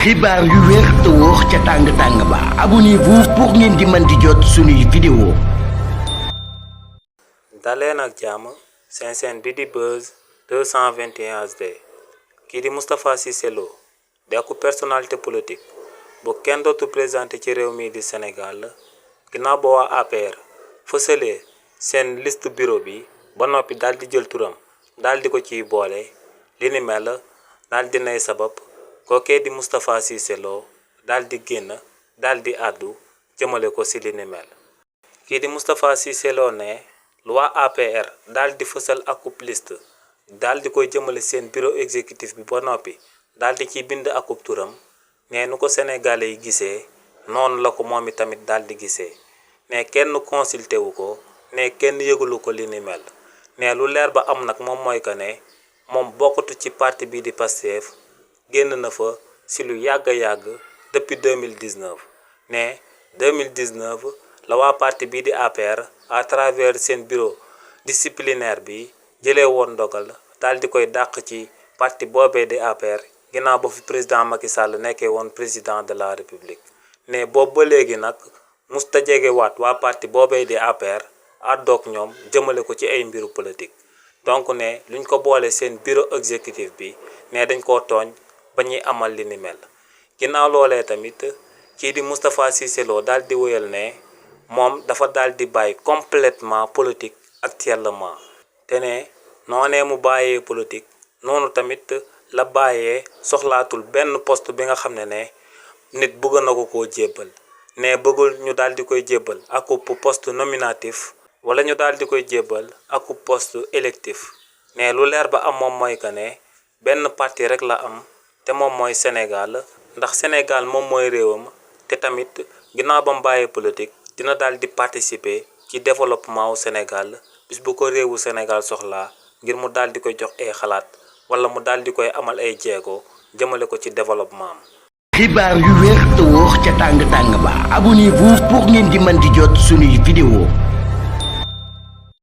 xibaar yu wér te wóor ca tàng ba abonnez-vous pour ngeen di mën di jot suñuy vidéo. daleen ak jàmm seen chaîne bi di Buzz 221 HD kii di Moustapha Cissé Lo di ak personnalité politique bu kenn dootu présenté ci réew mi di Sénégal ginnaaw ba waa APR fësalee seen liste bureau bi ba noppi daal di jël turam daal di ko ciy boole li ni mel daal di nay sabab kookee di Moustapha Cissé Lo daal di génn daal di àddu jëmale ko ci li ni mel. kii di Moustapha Cissé Lo ne lu waa APR daal di fësal akub liste daal di koy jëmale seen bureau exécutif bi ba noppi daal di ciy bind akub turam ne nu ko sénégalais yi gisee noonu la ko moom itamit daal di gisee ne kenn consulté wu ko ne kenn yëgulu ko li ni mel ne lu leer ba am nag moom mooy que ne moom bokkatu ci parti bi di Pastef génn na fa si lu yàgg a yàgg depuis 2019 ne 2019 la waa parti bii di APR à travers seen bureau disciplinaire bi jëlee woon ndogal daal di koy dàq ci parti boobee di APR ginnaaw ba fi président Macky Sall nekkee woon président de la République ne boobu ba léegi nag musta jegewaat waa parti boobee di APR àddoog ñoom jëmale ko ci ay mbiru politique donc ne luñ ko boole seen bureau exécutif bi ne dañ koo tooñ ba ñuy amal li ni mel ginnaaw loolee tamit kii di Moustapha Cissé Lo daal di wéyal ne moom dafa daal di bàyyi complètement politique actuellement te ne noonee mu bàyyee politique noonu tamit la bàyyee soxlaatul benn poste bi nga xam ne nit bëgg na ko koo jébbal ne bëggul ñu daal di koy jébbal akub poste nominatif wala ñu daal di koy jébbal akub poste électif ne lu leer ba am moom mooy que ne benn parti rek la am te moom mooy Sénégal ndax Sénégal moom mooy réewam te tamit ginnaaw ba mu bàyyee politique dina daal di participer ci développement wu Sénégal bis bu ko réewu Sénégal soxlaa ngir mu daal di koy jox ay xalaat wala mu daal di koy amal ay jéego jëmale ko ci développement am. xibaar yu wér te wóor ca tàng ba abonnez-vous pour ngeen di mën di jot suñuy vidéo.